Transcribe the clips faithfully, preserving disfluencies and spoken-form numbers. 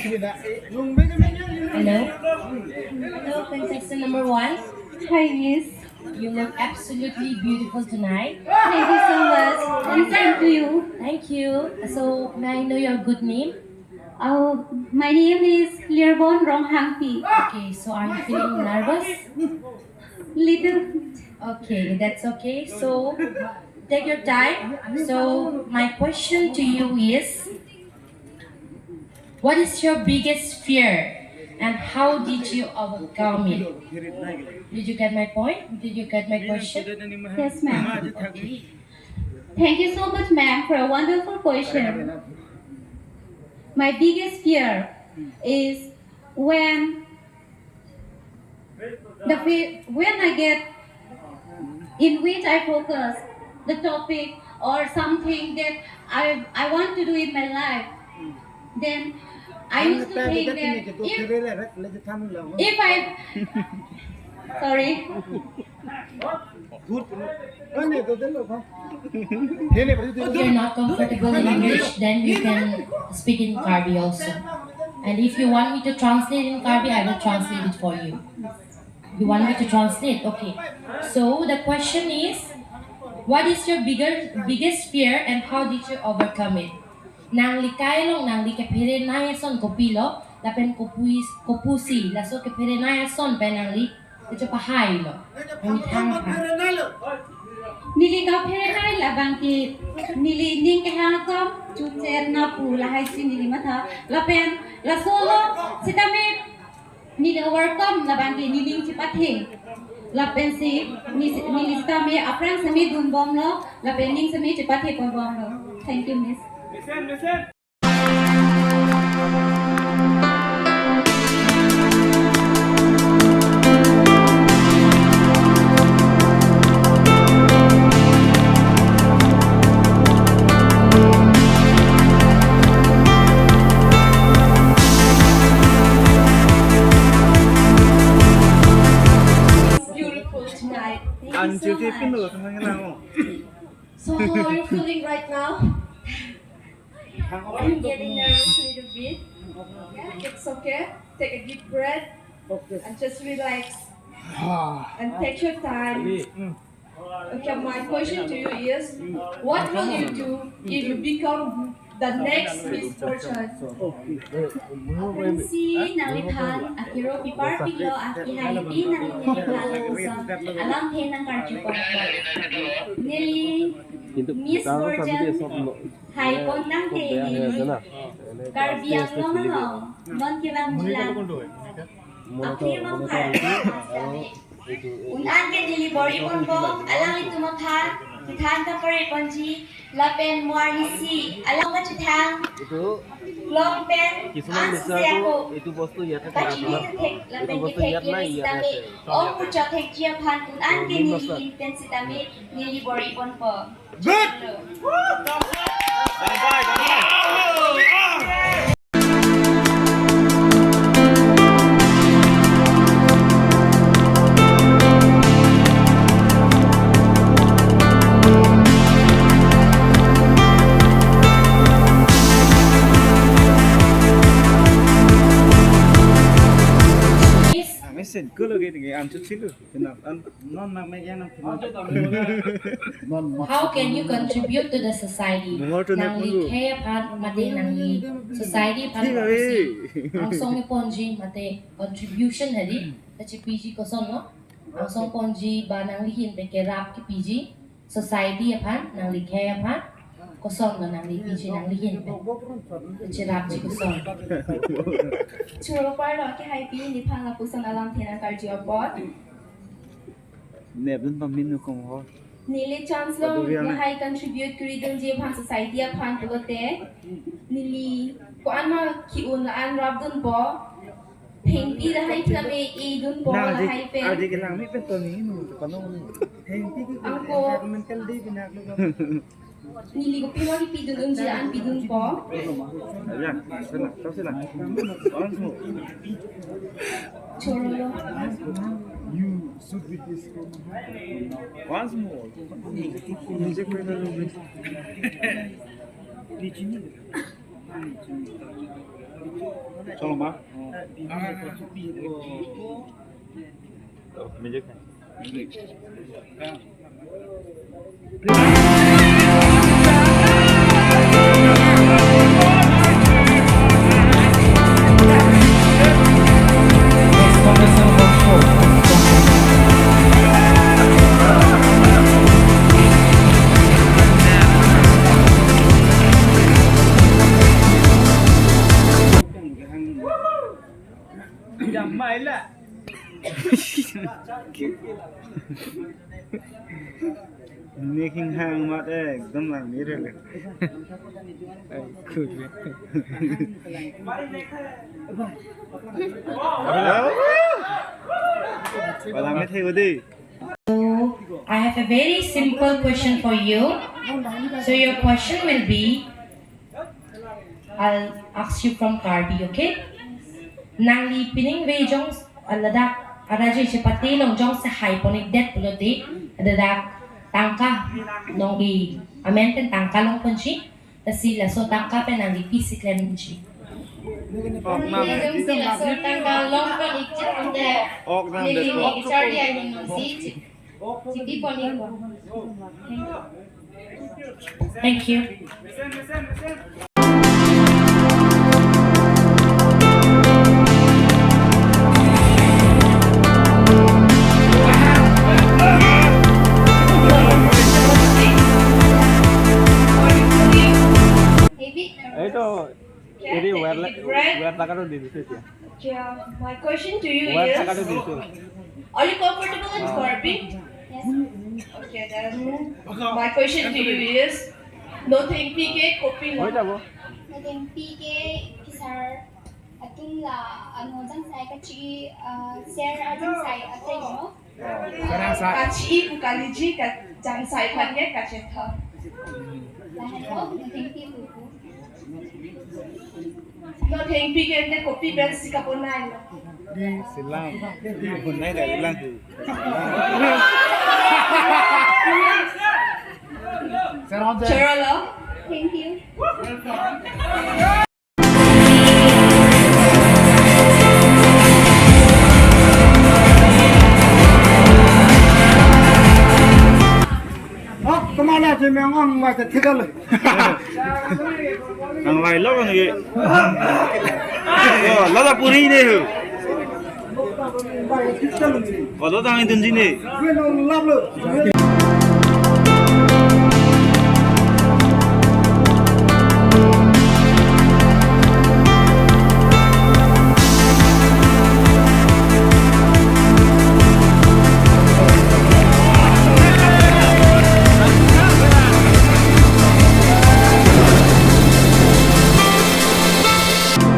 Hello. Hello, contestant number one. Hi, Miss. You look absolutely beautiful tonight. Thank you so much. And same to you. Thank you. So, may I know your good name? Oh, my name is Lirbon Ronghangpi. Okay, so are you feeling nervous? Little. Okay, that's okay. So, take your time. So, my question to you is, what is your biggest fear and how did you overcome it? Did you get my point? Did you get my question? Yes, ma'am. Okay. Thank you so much, ma'am, for a wonderful question. My biggest fear is when the fe- when I get in which I focus the topic or something that I I want to do in my life, then I used to think that if if I sorry. If you're not comfortable in English, then you can speak in Karbi also. And if you want me to translate in Karbi, I will translate it for you. You want me to translate? Okay. So the question is, what is your bigger biggest fear and how did you overcome it? Nangli kai along nangli kephere nai ason kopilo, lapen kopuis kopusi, laso kephere nai ason pen nangli kechepahai lo. Nangli thang aphan. Neli kaphere nai labang ke neli ning kehang akom, chuche na pu lahai si neli matha. Lapen laso lo sitame neli overcome labang ke neli ning chepathe. Lapen si neli neli sitame aphrang sitame dunbomlo, lapen ning sitame chepathe ponbomlo. Thank you, Miss. Beautiful tonight. Thank you so much. So how are you feeling right now? I'm getting nervous a little bit. Yeah, it's okay. Take a deep breath and just relax. And take your time. Okay, my question to you is, what will you do if you become the next Miss Fortune? Aphrangsi nangliphan akiro pipar pilo, akihai pi nangli neliphan lapuson alamthe nangkarju pon. Neli Miss Fortune hai pon tangte neli Karbi Anglong along non kevang jilang akri mangkhar. Un-an ke neli bor-i ponpo, alanglitum aphan kethan kapare ponji, lapen mo arnisi alang kachethang long pen কিছুমান answer লিচাৰটো ako এইটো বস্তু ইয়াতে থাকে, kachini na? Thek, এইটো lapen বস্তু ইয়াত kethek নাই, ইয়াতে sitame আছে। Ong puchot thekji aphan un-an ke neli ahin pen sitame neli bor-i ponpo. Good. Amen. Sen ko lagi ni, ancho chilu. Kenal, an, non nak mek yang nak kenal. How can you contribute to the society? Nangli khei aphan mate nangli society aphan angsong ponji mate contribution hadi, kachepiji koson lo? Angsong ponji ba nangli ahin pen kerap kepiji society aphan, nangli khei aphan, koson lo nangli piji nangli ahin pen cherapji koson? Choro parlo, akihai pi neliphan lapuson alamthe nangkarju apot. Nepdun pamin nu kong ho. Neli chance lo lahai contribute kori dunji aphan society aphan pulote, neli ko-an ma ki-un an rapdunpo. Phengpi lahai tame idunpo. Nang adik, lahai pen adik lang mi pen toni nu pano. Phengpi ki angko environmental day pinaklo. Neli kopi ma kipidun unji an pidunpo. Ya, sana, tau sana. Once more. Choro lo. You should be this. Once more. Music. Ni chini. Ni chini. Cholo ma. Music. Jam mai la. Nek hing hang mat, eh, ekdom lang ni rele. Ai, kul. Wala me thai ko dei. So, I have a very simple question for you. So, your question will be, I'll ask you from Karbi, okay? Nangli pining ve jong, ah, ladak araje chepate along jongsi hai pon-ik det pulote, ladak tangka nangli amen pen tangka long ponji, lasi laso tangka pen nangli pisi klemji. Ok, nang. Neli jongsi laso tangka long pon-ik chit pulote, ok, nang, neli kecharli ahin nangsi chit. Thank you. Eri, wire la-, wire ta kado di disu ya. Yeah, my question to you is, are you comfortable in Karbi? Yes. Okay, then my question to you is, nothengpi ke kopilo? Nothengpi ke kesar atum la, ano, jangsai kachi, ah, ser ajangsai ateng, no? Kachi pu kaliji, ka jangsai aphan ke kachethap. Lahenlo, nothengpi pu. Nothengpi ke ante kopi pensi kaponai lo? Di silang. Ponai da ilang. Chorolo. Thank you. Oh, kemana si Mengang masih tidak le? Nang lai lo kan ye. Oh, lo la puri ne hu. Olo tang idun jine.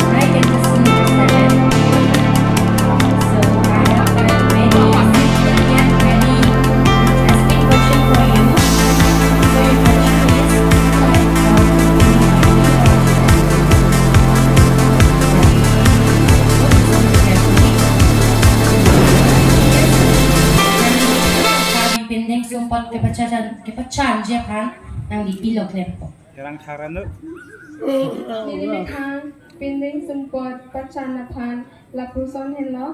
Hi, contestant number seven. So, I have a very simple yet very interesting question for you. So, your question is, like, um, Karbi pindeng sumpot kepachan, kepachanji aphan nangli pilo klempo. Terang tharan lo. Neli mekhang pindeng sumpot pachan aphan lapuson henlo.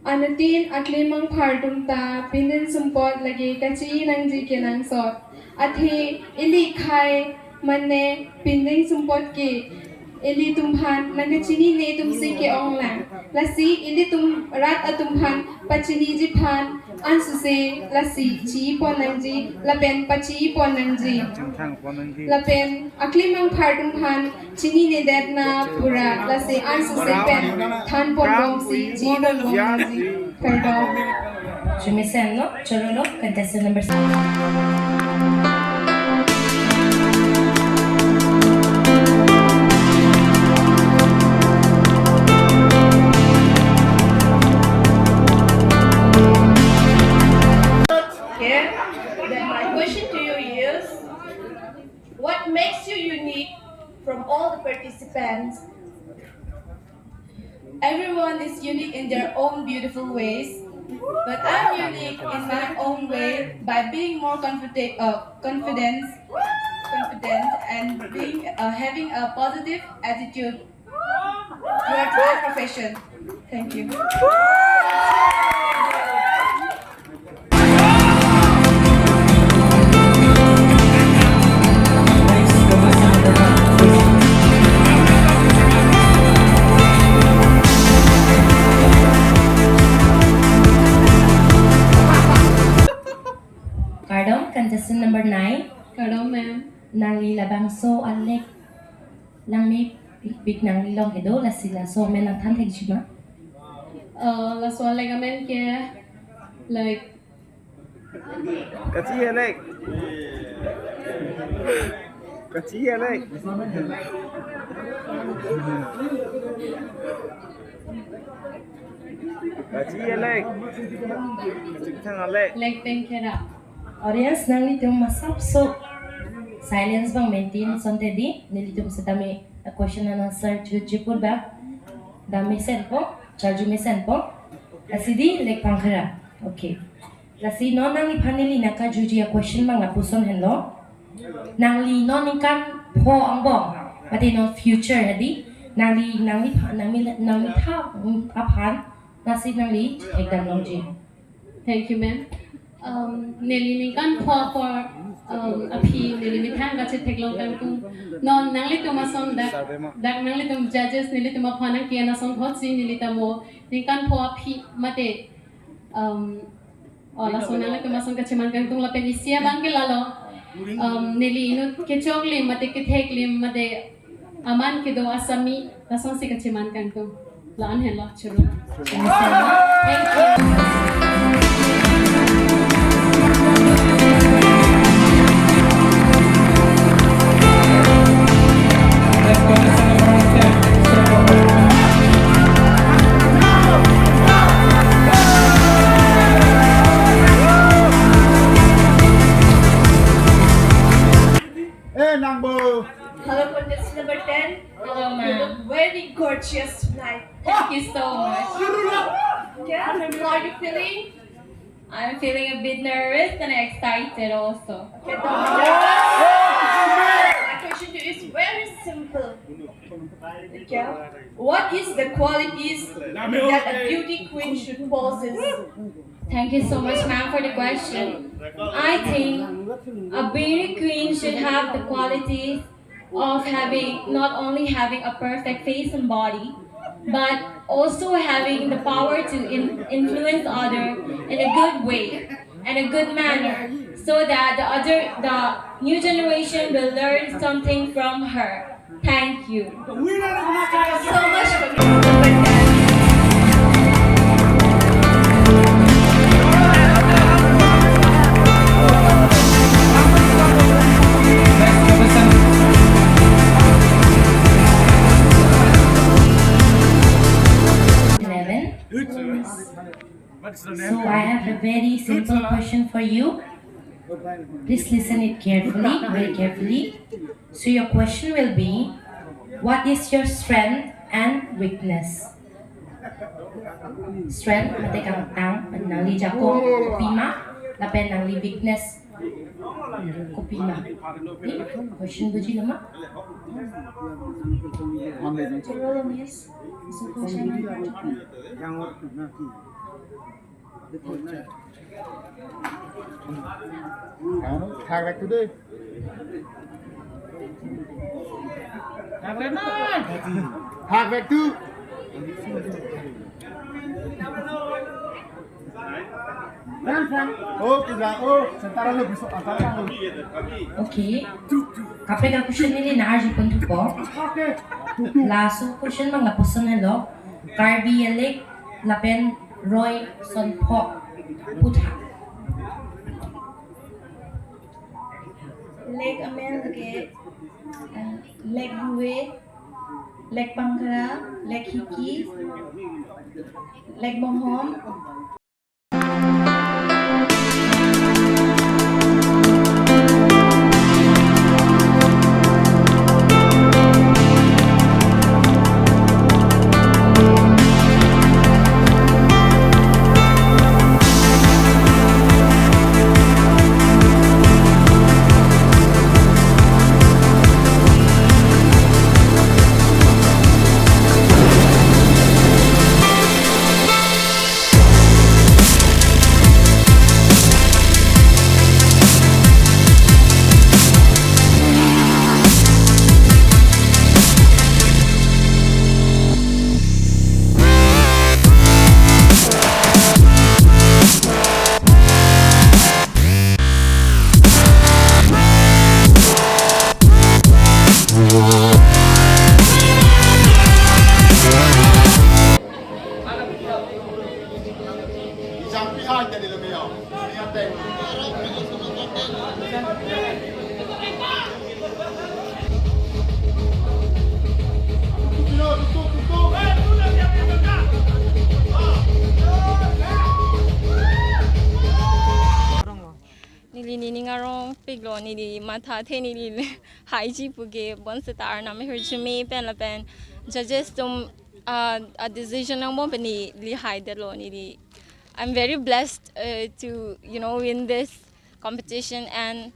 Anuttin aklimang phar atum ta pindeng sumpot lake kachi nangji kenangsot. Athe ili khei mane pindeng sumpot ke ilitum aphan nangkachinine atumsi ke-ong lang. Lasi ilitum rat atum aphan pachiniji aphan ansose lasi chi pon nangji lapen pachi pon nangji. Chingthang pon nangji. Lapen aklimang phar atum aphan chinine det na pura lasi ansose pen than pon bomsi chi pon bomsi kardom. Jumisen lo, chorolo, contestant number seven. Okay, then my question to you is, what makes you unique from all the participants? Everyone is unique in their own beautiful ways, but I'm unique in my own way by being more confident, uh, confidence confident and being, uh, having a positive attitude towards my profession. Thank you. Kardom, contestant number nine. Kardom, ma'am. Nangli labangso alek langmepik nangli along kedo, lasi laso amen nangthan thekji ma? Uh, laso alek amen ke, like, Kachi alek. Kachi alek. Kachi alek. Kachingthang alek. Lek pen kera. Audience, nanglitum masapso silence abang maintain asonte dei, nelitum setame question and answer jutji pur abang. Dam mesenpo, charju mesenpo. Lasi dei, lek pen kera. Okay. Lasi non nangliphan neli nangkajuji a-question abang lapuson henlo. Nangli non ningkan pho angbong, mate non future hedi, nangli, nangli pha-, nangli, nangli tha, mm, aphan, lasi nangli chethekdam longji. Thank you, ma'am. Um, neli ningkan pho apor, um, aphi neli methang kachethek long kangtung. Non nanglitum ason dak, dak nanglitum judges nelitum aphan nangke-en ason thotsi neli ta mo ningkan pho aphi mate, um, oh, laso nanglitum ason kacheman kangtung lapen isi abang ke lalo. Um, neli inut kechoklim mate ketheklim mate aman kedo asami lasonsi kacheman kangtung. La-an henlo churu. Thank you. Eh, nangbo. Hello, contestant number ten. Hello, ma'am. You look very gorgeous tonight. Thank you so much. Okay, how are you feeling? I'm feeling a bit nervous and excited also. Okay, don't be nervous. My question to you is very simple. Okay. What is the qualities that a beauty queen should possess? Thank you so much, ma'am, for the question. I think a beauty queen should have the qualities of having, not only having a perfect face and body, but also having the power to in-, influence other in a good way and a good manner, so that the other, the new generation will learn something from her. Thank you. Thank you so much for being here. Eleven. So I have a very simple question for you. Please listen it carefully, very carefully. So your question will be, what is your strength and weakness? Strength mate kangtang, nangli ajakong kopima, lapen nangli weakness kopima. Ni question buji nama? So question number two. Thak vek tu dei. Thak vek tu. Oh, tidak. Oh, sementara lo besok antara lo. Okay. Kaprek a-question neli nang-arju pon thupo. Okay. Laso question abang lapuson henlo. Karbi alek lapen roi son pho puthak. Lek amen ke, eh, lek buwe, lek pangkra, lek hiki, lek bonghom. Neli nening arongpiklo, neli mathathe, neli haiji pu ke bonseta Arnam ahirjume pen lapen judges atum, uh, a decision nangbom pen neli haidetlo. Neli, I'm very blessed, uh, to, you know, win this competition, and,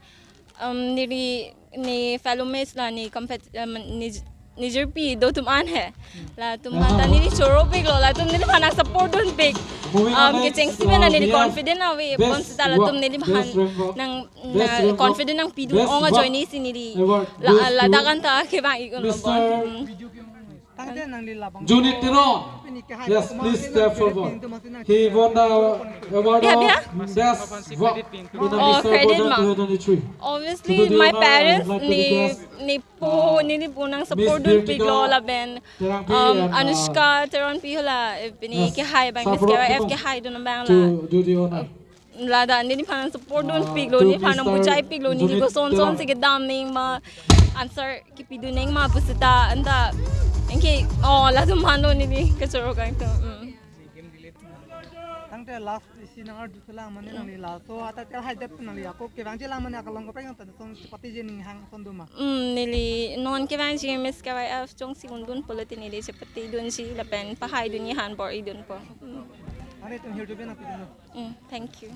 um, neli ne fellow mates la ne compet um, ne nejirpi do atum an he. Latum anta neli choropiklo, latum neliphan nang-support dunpik. Moving on, um, next, kechengsi pen uh, neli we have confident ave, best bonseta latum work, neliphan best rainbow, nang best na rainbow, confident nangpidun best ong work ajoine si neli award la goes to ladak anta kevang-ik unlo Mister bon. Hmm. Tangte nangli labang Juni Teron. Pini kehai Yes, ko please mangsi step nang forward. Pintu mangsi nang He won the award Biya, of biya. Best work in the Oh, Mister credit Bojan ma. Twenty twenty-three. Obviously, To do the my honor, I would parents like to ne request, ne po uh, ne ne po nang Miss support dunpiklo Deepika lapen, Terangpi um, and, uh, Anushka Teronpi hala, eh, pini Yes, kehai abang Miss Sabro K Y F Kupang kehai dun abang la. To do the honor. Ladak neliphan nang-support Uh, dunpiklo, to neliphan Mister nangbujaipiklo, neli Junit koson son Teron. Si kedam nangma, answer kipidun nangma pusita anta. Anke, oh, latum mano neli kachoro kangtung. Mm. Tangte last isi nang arju selang mane nangli laso ata tel haidet nangli ako kevangji lang mane akalong kaprek nang tan son chepatiji ning hang son doma. Mm, neli non kevangji Miss K Y F jongsi undun pulote neli chepatidunji lapen pahaidunji han bor-idunpo. Mm. Are tum hirjume nangpidunlo. Mm, thank you.